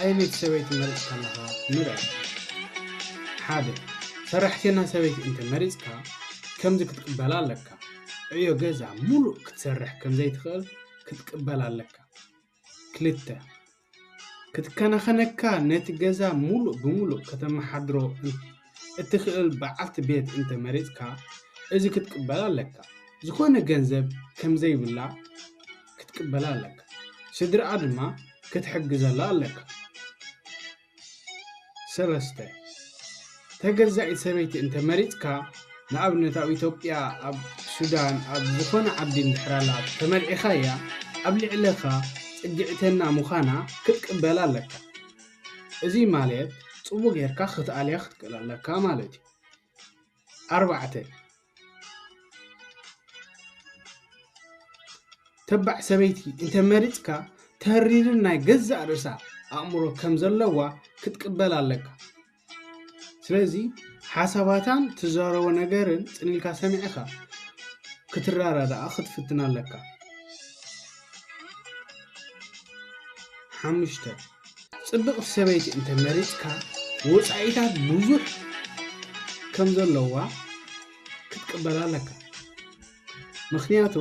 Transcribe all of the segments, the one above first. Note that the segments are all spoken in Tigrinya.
ዓይነት ሰበይቲ መሪጽካ ኣለኻ ንርአ። ሓደ፣ ሰራሕተኛ ሰበይቲ እንተ መሪጽካ ከምዚ ክትቅበላ ኣለካ። ዕዮ ገዛ ሙሉእ ክትሰርሕ ከም ዘይትኽእል ክትቅበል ኣለካ። ክልተ፣ ክትከናኸነካ ነቲ ገዛ ሙሉእ ብሙሉእ ከተመሓድሮ እን-፣ እትኽእል በዓልቲ ቤት እንተ መሪጽካ እዚ ክትቅበል ኣለካ። ዝኾነ ገንዘብ ከም ዘይብላ ክትቅበል ኣለካ። ስድራኣ ድማ ክትሕግዘላ ኣለካ። ሰለስተ፣ ተገዛኢት ሰበይቲ እንተ መሪጽካ፣ ንኣብነት ኣብ ኢትዮጵያ፣ ኣብ ሱዳን፣ ኣብ ዝኾነ ዓዲ እንድሕር ኣላ ተመርዒኻያ፣ ኣብ ልዕለኻ ጽግዕተኛ ምዃና ክትቅበላ ኣለካ። እዚ ማለት ጽቡቕ ጌርካ ክትኣልያ ክትክእል ኣለካ ማለት እዩ። ኣርባዕተ፣ ተባዕ ሰበይቲ እንተ መሪጽካ፣ ተሪርን ናይ ገዛእ ርእሳ ኣእምሮ ከም ዘለዋ ክትቅበል ኣለካ። ስለዚ ሓሳባታን ትዛረቦ ነገርን ጽን ኢልካ ሰሚዕኻ ክትረዳዳኣ ክትፍትን ኣለካ። ሓሙሽተ፣ ጽብቕቲ ሰበይቲ እንተ መሪጽካ፣ ወጻኢታት ብዙሕ ከም ዘለዋ ክትቅበላ ኣለካ። ምኽንያቱ፣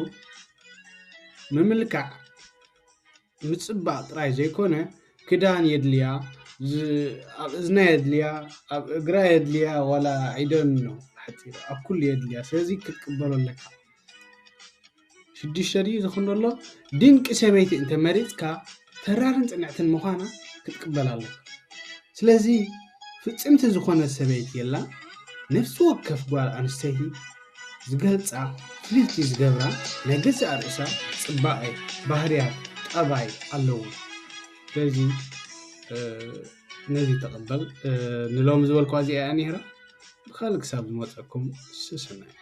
ምምልካዕ፣ ምጽባቕ ጥራይ ዘይኮነ፣ ክዳን የድልያ፣ ዝ-፣ ኣብ እዝና የድልያ፣ ኣብ እግራ የድልያ፣ ዋላ I don't know፣ ብሓጺሩ ኣብ ኩሉ የድልያ። ስለዚ ክትቅበሎ ኣለካ። ሽዱሽተ ድዩ ዝኹን ዘሎ? ድንቂ ሰበይቲ እንተ መሪጽካ፣ ተራርን ጽንዕትን ምዃና ክትቅበል ኣለካ። ስለዚ ፍጽምቲ ዝኾነት ሰበይቲ የላን። ነፍሲ ወከፍ ጓል ኣንስተይቲ ዝገልጻ፣ ፍልይቲ ዝገብራ ናይ ገዛእ ርእሳ ጽባቐ፣ ባህርያት፣ ጠባይ ኣለዎ። ስለዚ፣ እ፣ ነዚ ተቐበል። እ፣ ንሎሚ ዝበልኳ እዚኣ እያ ነይራ። ብኻልእ ክሳብ ዝመጸኩም፣ ሰሰናዩ።